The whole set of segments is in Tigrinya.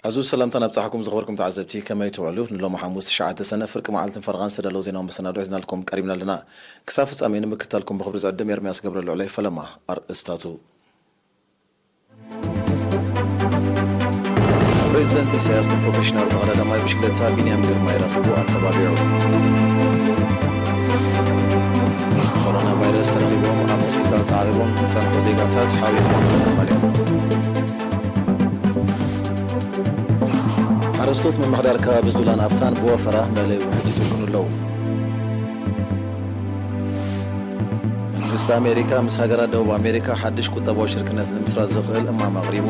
ኣዝዩ ሰላምታ ናብጻሕኩም ዝኸበርኩም ተዓዘብቲ፣ ከመይ ትውዕሉ? ንሎሚ ሓሙስ ትሽዓተ ሰነ ፍርቂ መዓልትን ፈረቓን ዝተዳለዉ ዜናዊ መሰናዶ ሒዝናልኩም ቀሪብና ኣለና። ክሳብ ፍጻሜ ንምክታልኩም ብኽብሪ ዝዕድም ኤርምያስ ገብረልዑለይ። ፈለማ ኣርእስታቱ። ፕሬዚደንት ኢሳያስ ንፕሮፌሽናል ተቐዳዳማይ ብሽክለታ ቢንያም ግርማይ ረኺቡ ኣተባቢዑ። ኮሮና ቫይረስ ተረኺቦም ኣብ ሆስፒታል ተዓቒቦም ዝጸንሑ ዜጋታት ሓዊሩ ተመልዮም። ሓረስቶት ምምሕዳር ከባቢ ዙላን ኣፍታን ብወፈራ መእለይ ውሕጅ ይጽግኑ ኣለዉ። መንግስቲ ኣሜሪካ ምስ ሃገራት ደቡብ ኣሜሪካ ሓድሽ ቁጠባዊ ሽርክነት ንምስራት ዘኽእል እማም ኣቕሪቡ።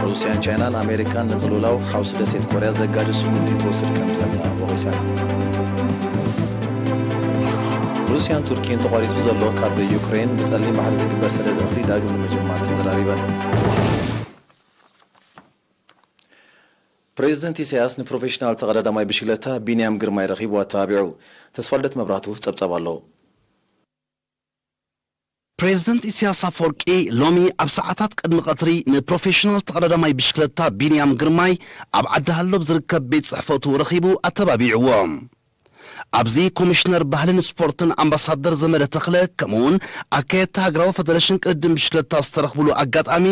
ሩስያን ቻይናን ኣሜሪካን ንቅልውላው ሓውሲ ደሴት ኮርያ ዘጋድድ ስጉምቲ ትወስድ ከም ዘላ ወቒሰን። ሩስያን ቱርኪን ተቋሪጹ ዘሎ ካብ ዩክሬን ብጸሊም ባሕሪ ዝግበር ሰደድ እኽሊ ዳግም ንምጅማር ተዘራሪበን። ፕሬዚደንት ኢሳያስ ንፕሮፌሽናል ተቐዳዳማይ ብሽክለታ ቢንያም ግርማይ ረኺቡ ኣተባቢዑ። ተስፋልደት መብራህቱ ጸብጸብ ኣለዎ። ፕሬዚደንት ኢሳያስ ኣፈወርቂ ሎሚ ኣብ ሰዓታት ቅድሚ ቀትሪ ንፕሮፌሽናል ተቐዳዳማይ ብሽክለታ ቢንያም ግርማይ ኣብ ዓዲ ሃሎ ኣብ ዝርከብ ቤት ጽሕፈቱ ረኺቡ ኣተባቢዕዎ። ኣብዚ ኮሚሽነር ባህልን ስፖርትን ኣምባሳደር ዘመደ ተኽለ፣ ከምኡውን ኣካየድቲ ሃገራዊ ፈደረሽን ቅድድም ብሽክለታ ዝተረኽብሉ ኣጋጣሚ፣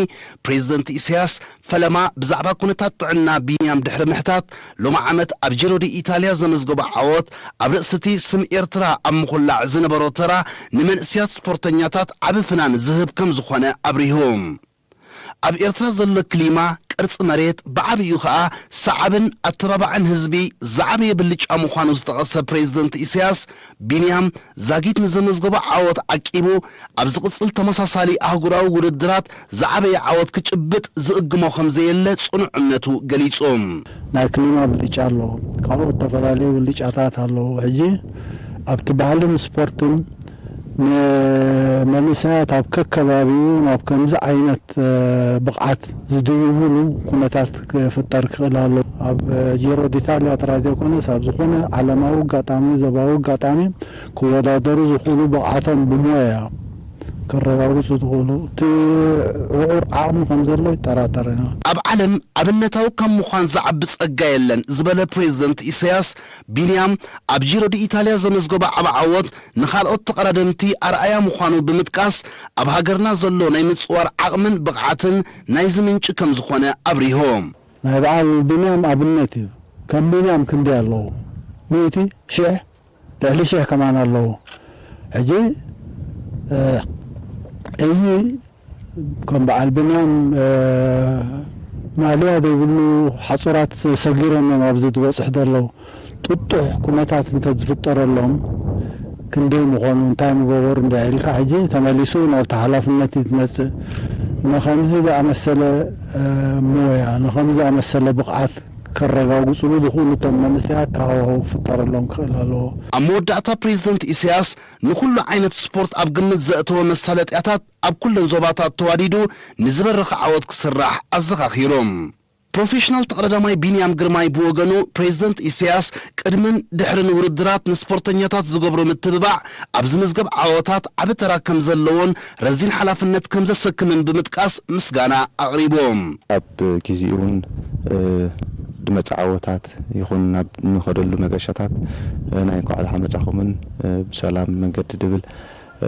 ፕሬዚደንት ኢሳያስ ፈለማ ብዛዕባ ኩነታት ጥዕና ቢንያም ድሕሪ ምሕታት፣ ሎሚ ዓመት ኣብ ጂሮ ዲ ኢታልያ ዘመዝገቦ ዓወት ኣብ ርእሲ እቲ ስም ኤርትራ ኣብ ምኹላዕ ዝነበሮ ተራ ንመንእሰያት ስፖርተኛታት ዓቢ ፍናን ዝህብ ከም ዝኾነ ኣብሪሁ። ኣብ ኤርትራ ዘሎ ክሊማ፣ ቅርጺ መሬት፣ ብዓቢኡ ኸኣ ሰዓብን ኣተባባዕን ህዝቢ ዝዓበየ ብልጫ ምዃኑ ዝጠቐሰ ፕሬዚደንት ኢሳያስ፣ ቢንያም ዛጊት ንዘመዝገቦ ዓወት ዓቂቡ፣ ኣብ ዝቕጽል ተመሳሳሊ ኣህጉራዊ ውድድራት ዝዓበየ ዓወት ክጭብጥ ዝእግሞ ከም ዘየለ ጽኑዕ እምነቱ ገሊጹ። ናይ ክሊማ ብልጫ ኣለዎ። ካልኦት ዝተፈላለዩ ብልጫታት ኣለዎ። ሕጂ ኣብቲ ባህልን ስፖርትን ንመንእሰያት ኣብ ከከባቢኡ ናብ ከምዚ ዓይነት፣ እ፣ ብቕዓት ዝድይቡሉ ኩነታት ክፍጠር ክኽእል ኣሎ። ኣብ፣ እ፣ ጂሮ ዲታልያ ጥራይ ዘይኮነስ ኣብ ዝኾነ ዓለማዊ ኣጋጣሚ፣ ዞባዊ ኣጋጣሚ ክወዳደሩ ዝኽእሉ ብቕዓቶም ብሞያ ከረጋግጹ ዝኽእሉ እቲ ዕቑር ዓቕሚ ከም ዘሎ ይጠራጠር ኢና። ኣብ ዓለም ኣብነታዊ ካብ ምዃን ዝዓቢ ጸጋ የለን ዝበለ ፕሬዚደንት ኢሳያስ፣ ቢንያም ኣብ ጂሮ ዲ ኢታልያ ዘመዝገቦ ዓቢ ዓወት ንኻልኦት ተቐዳደምቲ ኣርኣያ ምዃኑ ብምጥቃስ፣ ኣብ ሃገርና ዘሎ ናይ ምጽዋር ዓቕምን ብቕዓትን ናይዚ ምንጪ ከም ዝኾነ ኣብሪሁ። ናይ በዓል ቢንያም ኣብነት እዩ። ከም ቢንያም ክንደይ ኣለዉ? ሚእቲ፣ ሽሕ፣ ልዕሊ ሽሕ ከማን ኣለዉ። ሕጂ፣ እ፣ እዚ ከም በዓል ቢንያም፣ እ፣ ማልያ ዘይብሉ ሓጹራት ሰጊሮም እዮም ኣብዚ ዝበጽሑ ዘለዉ። ጥጡሕ ኩነታት እንተ ዝፍጠረሎም ክንደይ ምኾኑ፣ እንታይ ምገበሩ እንዳ ኢልካ፣ ሕጂ ተመሊሱ ናብቲ ሓላፍነት እዩ ዝመጽእ። ንኸምዚ ዝኣመሰለ፣ እ፣ ሞያ፣ ንኸምዚ ዝኣመሰለ ብቕዓት ከረጋግጽሉ ዝኽእሉ እቶም መንእሰያት ሃዋህው ክፍጠረሎም ክኽእል ኣለዎ። ኣብ መወዳእታ ፕሬዚደንት ኢሳያስ ንኹሉ ዓይነት ስፖርት ኣብ ግምት ዘእተወ መሳለጥያታት ኣብ ኩለን ዞባታት ተዋዲዱ ንዝበረኸ ዓወት ክስራሕ ኣዘኻኺሩ። ፕሮፌሽናል ተቐዳዳማይ ቢንያም ግርማይ ብወገኑ፣ ፕሬዚደንት ኢሳያስ ቅድምን ድሕርን ውድድራት ንስፖርተኛታት ዝገብሮ ምትብባዕ ኣብ ዝምዝገብ ዓወታት ዓቢ ተራ ከም ዘለዎን ረዚን ሓላፍነት ከም ዘሰክምን ብምጥቃስ ምስጋና ኣቕሪቡ። ኣብ ግዜኡ እውን፣ እ፣ ዝመጽእ ዓወታት ይኹን ናብ እንኸደሉ መገሻታት፣ እ፣ ናይ እንኳዕ ደሓን መጻኹምን፣ እ፣ ብሰላም መንገዲ ድብል፣ እ፣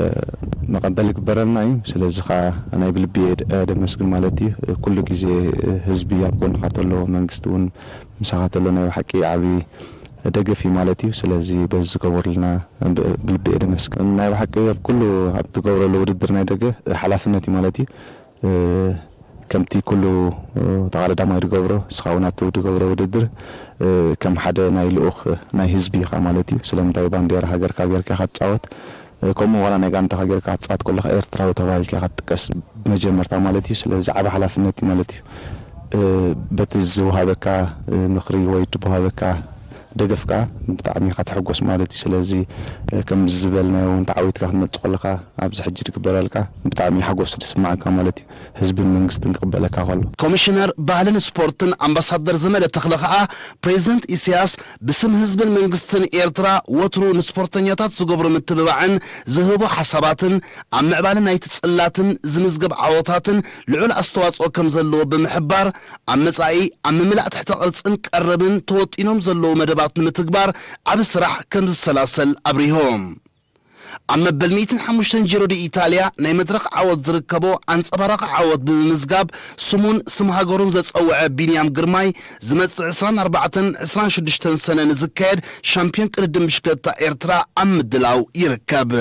መቐበል ይግበረልና እዩ። ስለዚ ኸኣ ናይ ብልቢ እየ ድ-፣ እየ ደመስግን ማለት እዩ። ኩሉ ግዜ ህዝቢ ኣብ ጎንኻ ተሎ፣ መንግስቲ እውን ምሳኻ ተሎ ናይ ብሓቂ ዓቢ ደገፍ እዩ ማለት እዩ። ስለዚ በዚ ዝገበሩልና ብ-፣ ብልቢ እየ ደመስግን። ናይ ብሓቂ ኣብ ኩሉ ኣብ ትገብረሉ ውድድር ናይ ደገ ሓላፍነት እዩ ማለት እዩ። እ፣ ከምቲ ኩሉ፣ እ፣ ተቐዳዳማይ ዝገብሮ፣ ንስኻ እውን ኣብቲ ትገብሮ ውድድር፣ እ፣ ከም ሓደ ናይ ልኡኽ ናይ ህዝቢ ኢኻ ማለት እዩ። ስለምንታይ ባንዴራ ሃገርካ ጌርካ ኢኻ ትጻወት። እ፣ ከምኡ ዋላ ናይ ጋንታኻ ጌርካ ክትጻወት ከለኻ ኤርትራዊ ተባሂልካ ኢኻ ትጥቀስ ብመጀመርታ ማለት እዩ። ስለዚ ዓቢ ሓላፍነት እዩ ማለት እዩ። እ፣ በቲ ዝወሃበካ፣ እ፣ ምኽሪ ወይ ዝወሃበካ ደገፍካ ብጣዕሚ ኢኻ ትሕጎስ ማለት እዩ። ስለዚ፣ እ፣ ከምዚ ዝበልናዮ እውን ተዓዊትካ ክትመጽእ ከለኻ ኣብዚ ሕጂ ዝግበረልካ ብጣዕሚ ሓጎስ ዝስምዓካ ማለት እዩ። ህዝብን መንግስትን ክቕበለካ ከሎ። ኮሚሽነር ባህልን ስፖርትን ኣምባሳደር ዘመደ ተኽለ ከኣ፣ ፕሬዚደንት ኢሳያስ ብስም ህዝብን መንግስትን ኤርትራ ወትሩ ንስፖርተኛታት ዝገብሮ ምትብባዕን ዝህቦ ሓሳባትን ኣብ ምዕባለ ናይቲ ጽላትን ዝምዝገብ ዓወታትን ልዑል ኣስተዋጽኦ ከም ዘለዎ ብምሕባር፣ ኣብ መጻኢ ኣብ ምምላእ ትሕተ ቅርጽን ቀረብን ተወጢኖም ዘለዉ መደባት ንምትግባር ዓቢ ስራሕ ከም ዝሰላሰል ኣብሪሆም። ኣብ መበል ሚእትን ሓሙሽተን ጂሮ ዲ ኢታልያ ናይ መድረኽ ዓወት ዝርከቦ ኣንጸባራቒ ዓወት ብምምዝጋብ ስሙን ስም ሃገሩን ዘጸውዐ ቢንያም ግርማይ ዝመጽእ ዕስራን ኣርባዕተን ዕስራን ሽዱሽተን ሰነ ንዝካየድ ሻምፒዮን ቅድድም ብሽክለታ ኤርትራ ኣብ ምድላው ይርከብ።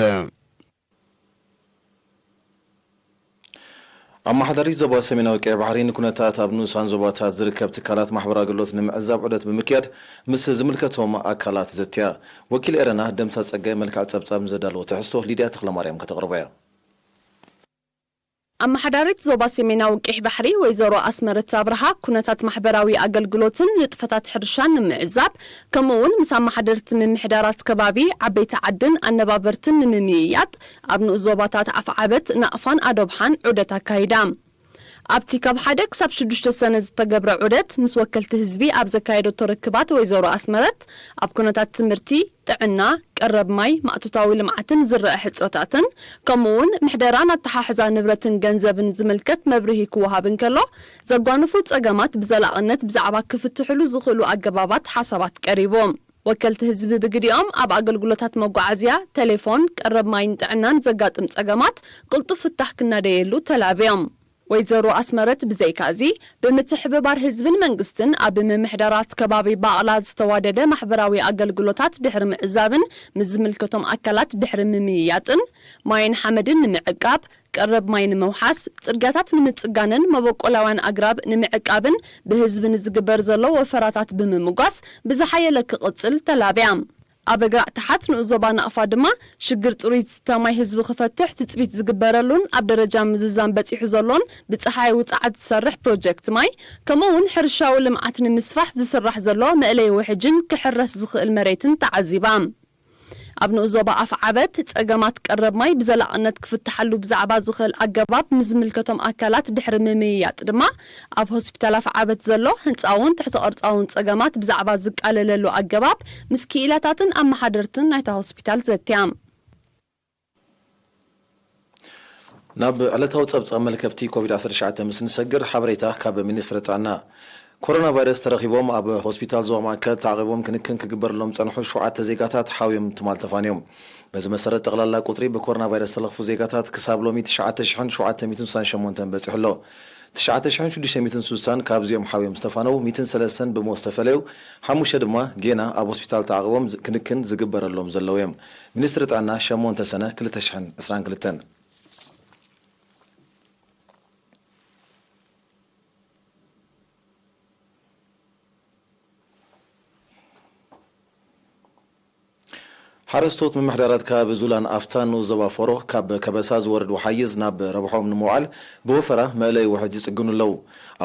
ኣመሓዳሪት ዞባ ሰሜናዊ ቀይሕ ባሕሪ ንኩነታት ኣብ ንኡሳን ዞባታት ዝርከብ ትካላት ማሕበራዊ ኣገልግሎት ንምዕዛብ ዑደት ብምክያድ ምስ ዝምልከቶም ኣካላት ዘትያ። ወኪል ኤረና ደምሳ ጸጋይ መልክዕ ጸብጻብ ንዘዳለዎ ትሕዝቶ ሊድያ ተኽለማርያም ከተቕርቦ እያ። ኣመሓዳሪት ዞባ ሰሜናዊ ቀይሕ ባሕሪ ወይዘሮ ኣስመረት ኣብርሃ ኩነታት ማሕበራዊ ኣገልግሎትን ንጥፈታት ሕርሻን ንምዕዛብ፣ ከምኡ እውን ምስ ኣመሓደርቲ ምምሕዳራት ከባቢ፣ ዓበይቲ ዓድን ኣነባበርትን ንምምይያጥ ኣብ ንኡስ ዞባታት ኣፍዓበት፣ ናቕፋን ኣዶብሓን ዑደት ኣካይዳ። ኣብቲ ካብ ሓደ ክሳብ ሽዱሽተ ሰነ ዝተገብረ ዑደት ምስ ወከልቲ ህዝቢ ኣብ ዘካየደቶ ርክባት ወይዘሮ ኣስመረት ኣብ ኩነታት ትምህርቲ፣ ጥዕና፣ ቀረብ ማይ፣ ማእቶታዊ ልምዓትን ዝረአ ሕጽረታትን ከምኡ እውን ምሕደራን ኣተሓሕዛ ንብረትን ገንዘብን ዝምልከት መብርሂ ክወሃብ እንከሎ፣ ዘጓንፉ ጸገማት ብዘላቕነት ብዛዕባ ክፍትሕሉ ዝኽእሉ ኣገባባት ሓሳባት ቀሪቡ። ወከልቲ ህዝቢ ብግዲኦም ኣብ ኣገልግሎታት መጓዓዝያ፣ ቴሌፎን፣ ቀረብ ማይን ጥዕናን ዘጋጥም ጸገማት ቅልጡፍ ፍታሕ ክናደየሉ ተላብዮም። ወይዘሮ ኣስመረት ብዘይካ እዚ፣ ብምትሕብባር ህዝብን መንግስትን ኣብ ምምሕዳራት ከባቢ ባቕላ ዝተዋደደ ማሕበራዊ ኣገልግሎታት ድሕሪ ምዕዛብን ምስ ዝምልከቶም ኣካላት ድሕሪ ምምይያጥን፣ ማይን ሓመድን ንምዕቃብ፣ ቀረብ ማይ ንምውሓስ፣ ጽርግያታት ንምጽጋንን መበቆላውያን ኣግራብ ንምዕቃብን ብህዝቢ ንዝግበር ዘሎ ወፈራታት ብምምጓስ ብዝሓየለ ክቕጽል ተላብያ። ኣብ እግራ ተሓት ንኡስ ዞባ ናቕፋ ድማ ሽግር ጽሩይ ዝስተ ማይ ህዝቢ ክፈትሕ ትጽቢት ዝግበረሉን ኣብ ደረጃ ምዝዛም በጺሑ ዘሎን ብጸሓይ ውጽዓት ዝሰርሕ ፕሮጀክት ማይ፣ ከምኡ እውን ሕርሻዊ ልምዓት ንምስፋሕ ዝስራሕ ዘሎ መእለይ ውሕጅን ክሕረስ ዝኽእል መሬትን ተዓዚባ። ኣብ ንኡስ ዞባ ኣፍዓበት ጸገማት ቀረብ ማይ ብዘላቕነት ክፍትሓሉ ብዛዕባ ዝኽእል ኣገባብ ምስ ዝምልከቶም ኣካላት ድሕሪ ምምይያጥ ድማ፣ ኣብ ሆስፒታል ኣፍዓበት ዘሎ ህንጻውን ትሕተ ቅርጻውን ጸገማት ብዛዕባ ዝቃለለሉ ኣገባብ ምስ ክኢላታትን ኣመሓደርትን ናይታ ሆስፒታል ዘትያ። ናብ ዕለታዊ ጸብጻብ መልከፍቲ ኮቪድ ዓሰርተ ትሽዓተ ምስ ንሰግር፣ ሓበሬታ ካብ ሚኒስትሪ ጥዕና። ኮሮና ቫይረስ ተረኺቦም ኣብ ሆስፒታል ዞባ ማእከል ተዓቒቦም ክንክን ክግበረሎም ዝጸንሑ ሸውዓተ ዜጋታት ሓውዮም ትማል ተፋንዮም። በዚ መሰረት፣ ጠቕላላ ቁጽሪ ብኮሮና ቫይረስ ዝተለኽፉ ዜጋታት ክሳብ ሎሚ ትሽዓተ ሽሕን ሸውዓተ ሚእትን ስሳን ሸሞንተን በጺሑ ኣሎ። ትሽዓተ ሽሕን ሽዱሽተ ሚእትን ስሳን ካብዚኦም ሓውዮም ዝተፋነው፣ ሚእትን ሰለስተን ብሞት ዝተፈለዩ፣ ሓሙሽተ ድማ ጌና ኣብ ሆስፒታል ተዓቒቦም ዝ-፣ ክንክን ዝግበረሎም ዘለዉ እዮም። ሚኒስትሪ ጥዕና፣ ሸሞንተ ሰነ ክልተ ሽሕን ዕስራን ክልተን። ሓረስቶት ምምሕዳራት ከባቢ ዙላን ኣፍታን ንኡስ ዞባ ፎሮ፣ ካብ ከበሳ ዝወርድ ወሓይዝ ናብ ረብሖም ንምውዓል ብወፈራ መእለይ ውሕጅ ይጽግኑ ኣለዉ።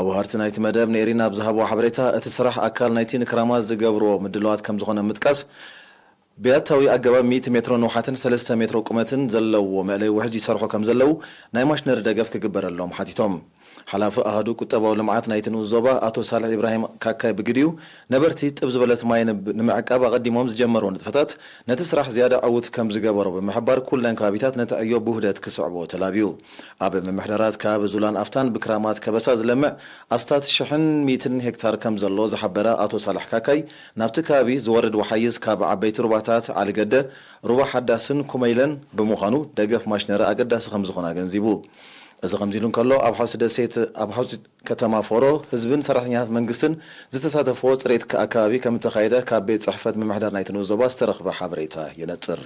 ኣወሃርቲ ናይቲ መደብ ንኤሪና ኣብ ዝሃብዎ ሓበሬታ፣ እቲ ስራሕ ኣካል ናይቲ ንክራማት ዝገብርዎ ምድላዋት ከም ዝኾነ ምጥቃስ፣ ብያታዊ ኣገባብ ሚእቲ ሜትሮ ንውሓትን ሰለስተ ሜትሮ ቁመትን ዘለዎ መእለይ ውሕጅ ይሰርሑ ከም ዘለዉ፣ ናይ ማሽነሪ ደገፍ ክግበረሎም ሓቲቶም። ሓላፊ ኣሃዱ ቁጠባዊ ልምዓት ናይቲ ንኡስ ዞባ ኣቶ ሳልሕ ኢብራሂም ካካይ ብግዲኡ፣ ነበርቲ ጥብ ዝበለት ማይ ንብ-፣ ንምዕቃብ ኣቐዲሞም ዝጀመርዎ ንጥፈታት ነቲ ስራሕ ዝያዳ ዕዉት ከም ዝገበሮ ብምሕባር፣ ኩለን ከባቢታት ነቲ ዕዮ ብውህደት ክስዕብዎ ተላብዩ። ኣብ ምምሕዳራት ከባቢ ዙላን ኣፍታን ብክራማት ከበሳ ዝለምዕ ኣስታት ሽሕን ሚእትን ሄክታር ከም ዘሎ ዝሓበረ ኣቶ ሳልሕ ካካይ፣ ናብቲ ከባቢ ዝወርድ ወሓይዝ ካብ ዓበይቲ ሩባታት ዓሊገደ፣ ሩባ ሓዳስን ኩመይለን ብምዃኑ፣ ደገፍ ማሽነሪ ኣገዳሲ ከም ዝኾነ ኣገንዚቡ። እዚ ከምዚ ኢሉ እንከሎ፣ ኣብ ሓውሲ ደሴት፣ ኣብ ሓውሲ ከተማ ፎሮ፣ ህዝብን ሰራሕተኛታት መንግስትን ዝተሳተፍዎ ጽሬት ኣከባቢ ከም እተኻየደ ካብ ቤት ጽሕፈት ምምሕዳር ናይቲ ንኡስ ዞባ ዝተረኽበ ሓበሬታ የነጽር።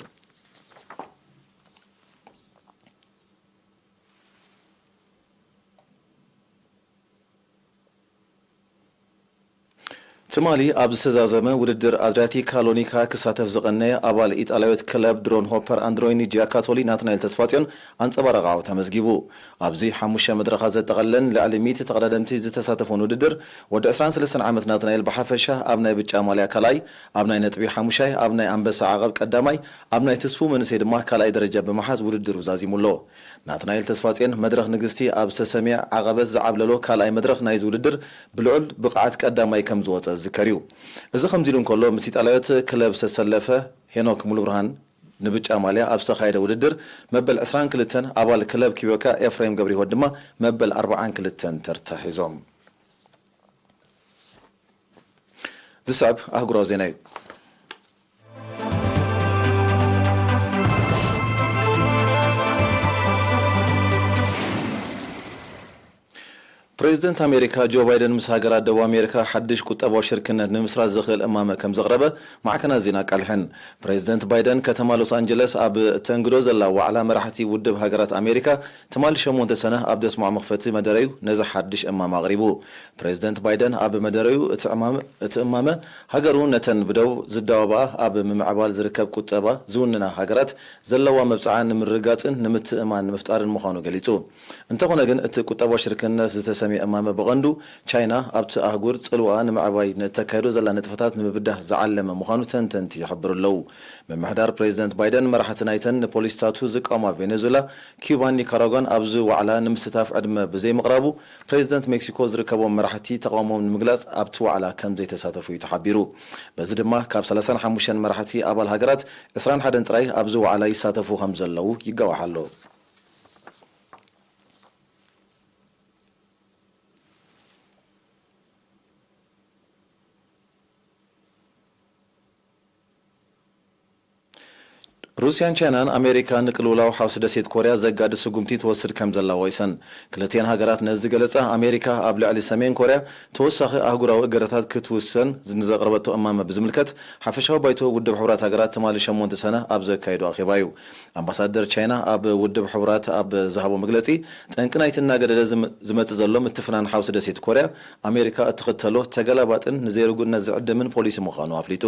ትማሊ ኣብ ዝተዛዘመ ውድድር ኣድሪያቲካ ሎኒካ ክሳተፍ ዝቐነየ ኣባል ኢጣልያዊት ክለብ ድሮን ሆፐር ኣንድሮይኒ ጂያካቶሊ ናትናኤል ተስፋጽዮን ኣንጸባራቒ ዓወት ኣመዝጊቡ። ኣብዚ ሓሙሽተ መድረኻት ዘጠቓለለን ልዕሊ ሚእቲ ተቐዳደምቲ ዝተሳተፉን ውድድር፣ ወዲ ዕስራን ሰለስተን ዓመት ናትናኤል ብሓፈሻ ኣብ ናይ ብጫ ማልያ ካልኣይ፣ ኣብ ናይ ነጥቢ ሓሙሻይ፣ ኣብ ናይ ኣንበሳ ዓቐብ ቀዳማይ፣ ኣብ ናይ ትስፉው መንእሰይ ድማ ካልኣይ ደረጃ ብምሓዝ ውድድሩ ዛዚሙ ኣሎ። ናትናኤል ተስፋጽዮን መድረኽ ንግስቲ ኣብ ዝተሰምየ ዓቐበት ዝዓብለሎ ካልኣይ መድረኽ ናይዚ ውድድር ብልዑል ብቕዓት ቀዳማይ ከም ዝወጸ ዝዝከር እዩ። እዚ ከምዚ ኢሉ እንከሎ፣ ምስ ኢጣልያዊት ክለብ ዝተሰለፈ ሄኖክ ሙሉብርሃን ንብጫ ማልያ ኣብ ዝተኻየደ ውድድር መበል ዕስራን ክልተን ኣባል ክለብ ኪዮካ ኤፍሬም ገብረህይወት ድማ መበል ኣርብዓን ክልተን ተርታ ሒዞም። ዝስዕብ ኣህጉራዊ ዜና እዩ። ፕሬዚደንት ኣሜሪካ ጆ ባይደን ምስ ሃገራት ደቡብ ኣሜሪካ ሓድሽ ቁጠባዊ ሽርክነት ንምስራት ዘኽእል እማመ ከም ዘቕረበ ማዕከናት ዜና ኣቃሊሐን። ፕሬዚደንት ባይደን ከተማ ሎስ ኣንጀለስ ኣብ እተንግዶ ዘላ ዋዕላ መራሕቲ ውድብ ሃገራት ኣሜሪካ ትማሊ ሸሞንተ ሰነ ኣብ ደስማዕ መኽፈቲ መደረዩ ነዚ ሓድሽ እማመ ኣቕሪቡ። ፕሬዚደንት ባይደን ኣብ መደረዩ እቲ እማመ፣ እቲ እማመ ሃገሩ ነተን ብደቡብ ዝዳወባኣ ኣብ ምምዕባል ዝርከብ ቁጠባ ዝውንና ሃገራት ዘለዋ መብጽዓ ንምርግጋጽን ንምትእማን ንምፍጣርን ምዃኑ ገሊጹ። እንተኾነ ግን፣ እቲ ቁጠባዊ ሽርክነት ዝተሰምየ እማመ ብቐንዱ ቻይና ኣብቲ ኣህጉር ጽልዋኣ ንምዕባይ ንእተካይዶ ዘላ ንጥፈታት ንምብዳህ ዝዓለመ ምዃኑ ተንተንቲ ይሕብሩ ኣለዉ። ምምሕዳር ፕሬዚደንት ባይደን፣ መራሕቲ ናይተን ንፖሊሲታቱ ዝቃወማ ቬኔዙዌላ፣ ኪዩባን ኒካራጓን ኣብዚ ዋዕላ ንምስታፍ ዕድመ ብዘይምቕራቡ፣ ፕሬዚደንት ሜክሲኮ ዝርከቦም መራሕቲ ተቓውሞም ንምግላጽ ኣብቲ ዋዕላ ከም ዘይተሳተፉ እዩ ተሓቢሩ። በዚ ድማ ካብ ሰላሳን ሓሙሽተን መራሕቲ ኣባል ሃገራት ዕስራን ሓደን ጥራይ ኣብዚ ዋዕላ ይሳተፉ ከም ዘለዉ ይጋዋሕ ኣሎ። ሩስያን ቻይናን ኣሜሪካ ንቅልውላው ሓውሲ ደሴት ኮርያ ዘጋድድ ስጉምቲ ትወስድ ከም ዘላ ወቂሰን። ክልቲኤን ሃገራት ነዚ ዝገለጻ፣ ኣሜሪካ ኣብ ልዕሊ ሰሜን ኮርያ ተወሳኺ ኣህጉራዊ እገዳታት ክትውሰን ንዘቕረበቶ እማመ ብዝምልከት፣ ሓፈሻዊ ባይቶ ውድብ ሕቡራት ሃገራት ትማሊ ሸሞንተ ሰነ ኣብ ዘካየዶ ኣኼባ እዩ። ኣምባሳደር ቻይና ኣብ ውድብ ሕቡራት ኣብ ዝሃቦ መግለጺ፣ ጠንቂ ናይቲ እናገደደ ዝም-፣ ዝመጽእ ዘሎ ምትፍናን ሓውሲ ደሴት ኮርያ፣ ኣሜሪካ እትኽተሎ ተገላባጥን ንዘይርጉእነት ዝዕድምን ፖሊሲ ምዃኑ ኣፍሊጡ።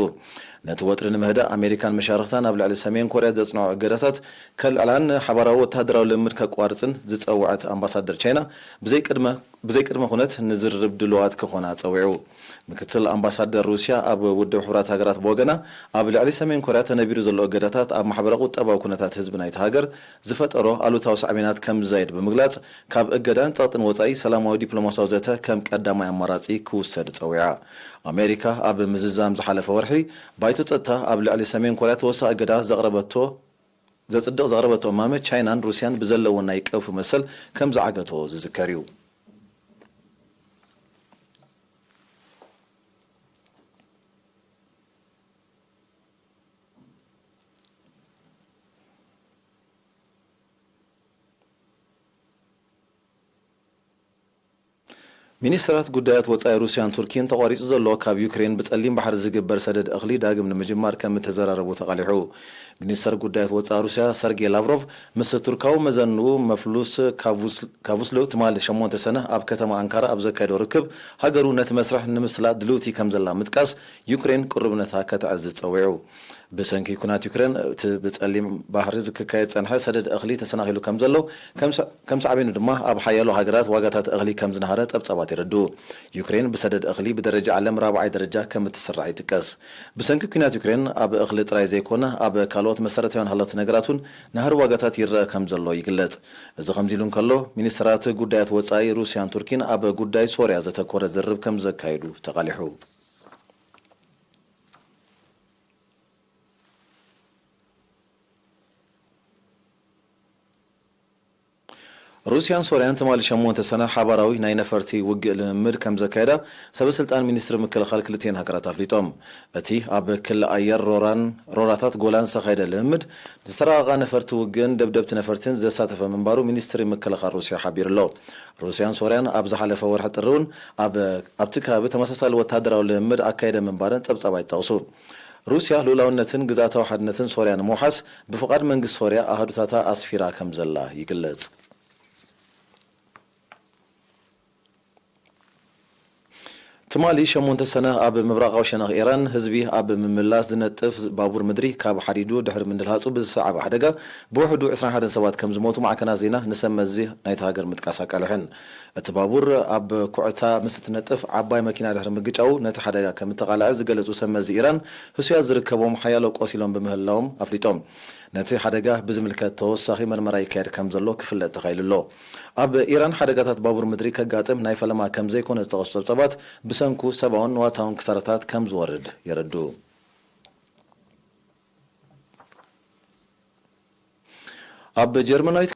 ነቲ ወጥሪ ንምህዳእ፣ ኣሜሪካን መሻርኽታን ኣብ ልዕሊ ሰሜን ኮርያ ዘጽንዖ እገዳታት ከልዕላን ንሓባራዊ ወተሃደራዊ ልምምድ ከቋርጽን ዝጸውዐት ኣምባሳደር ቻይና፣ ብዘይቅድመ ብዘይቅድመ ኩነት ንዝርርብ ድሉዋት ክኾና ጸዊዑ። ምክትል ኣምባሳደር ሩስያ ኣብ ውድብ ሕቡራት ሃገራት ብወገና፣ ኣብ ልዕሊ ሰሜን ኮርያ ተነቢሩ ዘሎ እገዳታት ኣብ ማሕበረ ቁጠባዊ ኩነታት ህዝቢ ናይቲ ሃገር ዝፈጠሮ ኣሉታዊ ሳዕቤናት ከም ዝዛይድ ብምግላጽ፣ ካብ እገዳን ጸቕጥን ወጻኢ ሰላማዊ ዲፕሎማሲያዊ ዘተ ከም ቀዳማይ ኣማራጺ ክውሰድ ጸዊዓ። ኣሜሪካ ኣብ ምዝዛም ዝሓለፈ ወርሒ፣ ባይቶ ጸጥታ ኣብ ልዕሊ ሰሜን ኮርያ ተወሳኺ እገዳ ዘቕረበቶ ዘጽድቕ ዘቕረበቶ እማመ፣ ቻይናን ሩስያን ብዘለወን ናይ ቀውፊ መሰል ከም ዝዓገቶ ዝዝከር እዩ። ሚኒስትራት ጉዳያት ወጻኢ ሩስያን ቱርኪን፣ ተቋሪጹ ዘሎ ካብ ዩክሬን ብጸሊም ባሕሪ ዝግበር ሰደድ እኽሊ ዳግም ንምጅማር ከም እተዘራረቡ ተቓሊሑ። ሚኒስተር ጉዳያት ወጻኢ ሩስያ ሰርጌይ ላቭሮቭ ምስ ቱርካዊ መዘንኡ መፍሉስ ካቡስ-፣ ካቡስሉ ትማሊ ሸሞንተ ሰነ ኣብ ከተማ ኣንካራ ኣብ ዘካየዶ ርክብ፣ ሃገሩ ነቲ መስርሕ ንምስላጥ ድልውቲ ከም ዘላ ምጥቃስ፣ ዩክሬን ቅሩብነታ ከተዕዝዝ ጸዊዑ። ብሰንኪ ኲናት ዩክሬን፣ እቲ ብጸሊም ባሕሪ ዝክካየድ ጸንሐ ሰደድ እኽሊ ተሰናኺሉ ከም ዘሎ፣ ከም ሳ-፣ ከም ሳዕቤኑ ድማ ኣብ ሓያሎ ሃገራት ዋጋታት እኽሊ ከም ዝነሃረ ጸብጻባት የረድኡ። ዩክሬን ብሰደድ እኽሊ ብደረጃ ዓለም ራብዓይ ደረጃ ከም እትስራዕ ይጥቀስ። ብሰንኪ ኲናት ዩክሬን፣ ኣብ እኽሊ ጥራይ ዘይኮነ፣ ኣብ ካልኦት መሰረታውያን ሃለኽቲ ነገራት እውን ናህሪ ዋጋታት ይረአ ከም ዘሎ ይግለጽ። እዚ ከምዚ ኢሉ እንከሎ፣ ሚኒስትራት ጉዳያት ወጻኢ ሩስያን ቱርኪን ኣብ ጉዳይ ሶርያ ዘተኮረ ዝርርብ ከም ዘካየዱ ተቓሊሑ። ሩስያን ሶርያን ትማሊ ሸሞንተ ሰነ ሓባራዊ ናይ ነፈርቲ ውግእ ልምምድ ከም ዘካየዳ ሰበ ስልጣን ሚኒስትሪ ምክልኻል ክልቲኤን ሃገራት ኣፍሊጦም። እቲ ኣብ ክሊ ኣየር ሮራን፣ ሮራታት ጎላን ዝተኻየደ ልምምድ፣ ዝተራቐቓ ነፈርቲ ውግእን ደብደብቲ ነፈርትን ዘሳተፈ ምንባሩ ሚኒስትሪ ምክልኻል ሩስያ ሓቢሩ ኣሎ። ሩስያን ሶርያን ኣብ ዝሓለፈ ወርሒ ጥሪ እውን ኣብ፣ ኣብቲ ከባቢ ተመሳሳሊ ወተሃደራዊ ልምምድ ኣካየደ ምንባረን ጸብጻባት ይጠቕሱ። ሩስያ ልኡላውነትን ግዝኣታዊ ሓድነትን ሶርያ ንምውሓስ ብፍቓድ መንግስቲ ሶርያ ኣሃዱታታ ኣስፊራ ከም ዘላ ይግለጽ። ትማሊ ሸሞንተ ሰነ ኣብ ምብራቓዊ ሸነኽ ኢራን ህዝቢ ኣብ ምምላስ ዝነጥፍ ባቡር ምድሪ ካብ ሓዲዱ ድሕሪ ምንድልሃጹ ብዝሰዓበ ሓደጋ ብውሕዱ ዕስራን ሓደን ሰባት ከም ዝሞቱ ማዕከናት ዜና ንሰብ መዚ ናይቲ ሃገር ምጥቃስ ኣቃልሐን። እቲ ባቡር ኣብ ኩዕታ ምስ እትነጥፍ ዓባይ መኪና ድሕሪ ምግጫዉ ነቲ ሓደጋ ከም እተቓልዐ ዝገለጹ ሰብ መዚ ኢራን፣ ህሱያት ዝርከቦም ሓያሎ ቆሲሎም ብምህላዎም ኣፍሊጦም። ነቲ ሓደጋ ብዝምልከት ተወሳኺ መርመራ ይካየድ ከም ዘሎ ክፍለጥ ተኻኢሉ ኣሎ። ኣብ ኢራን ሓደጋታት ባቡር ምድሪ ከጋጥም ናይ ፈለማ ከም ዘይኮነ ዝጠቐሱ ጸብጻባት፣ ብሰንኩ ሰብኣውን ንዋታውን ክሳራታት ከም ዝወርድ የረድኡ። ኣብ ጀርመናዊት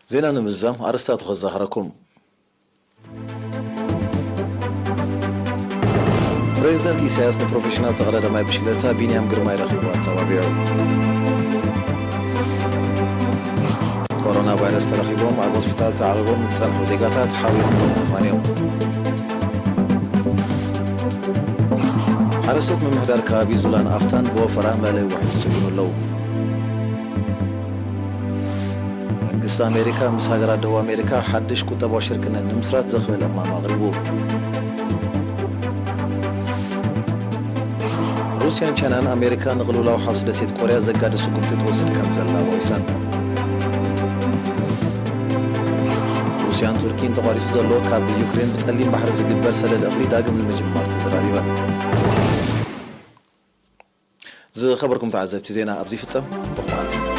ዜና ንምዝዛም ኣርእስታቱ ከዘኻረኩም። ፕሬዚደንት ኢሳያስ ንፕሮፌሽናል ተቐዳዳማይ ብሽክለታ ቢንያም ግርማይ ረኺቡ ኣተባቢዑ። ኮሮና ቫይረስ ተረኺቦም ኣብ ሆስፒታል ተዓቒቦም ዝጸንሑ ዜጋታት ሓውዮም ተፋንዮም። ሓረስቶት ምምሕዳር ከባቢ ዙላን ኣፍታን ብወፈራ መለይ ውሕድ ይጽግኑ ኣለዉ። መንግስቲ ኣሜሪካ ምስ ሃገራት ደቡብ ኣሜሪካ ሓድሽ ቁጠባዊ ሽርክነት ንምስራት ዘኽእል እማም ኣቕሪቡ። ሩስያን ቻይናን ኣሜሪካ ንቕልውላው ሓውሲ ደሴት ኮርያ ዘጋድድ ስጉምቲ ትወስድ ከም ዘላ ወቂሰን። ሩስያን ቱርኪን ተቋሪጹ ዘሎ ካብ ዩክሬን ብጸሊም ባሕሪ ዝግበር ሰደድ እኽሊ ዳግም ንምጅማር ተዘራሪበን። ዝኸበርኩም ተዓዘብቲ፣ ዜና ኣብዚ ይፍጸም። ብቑዓት።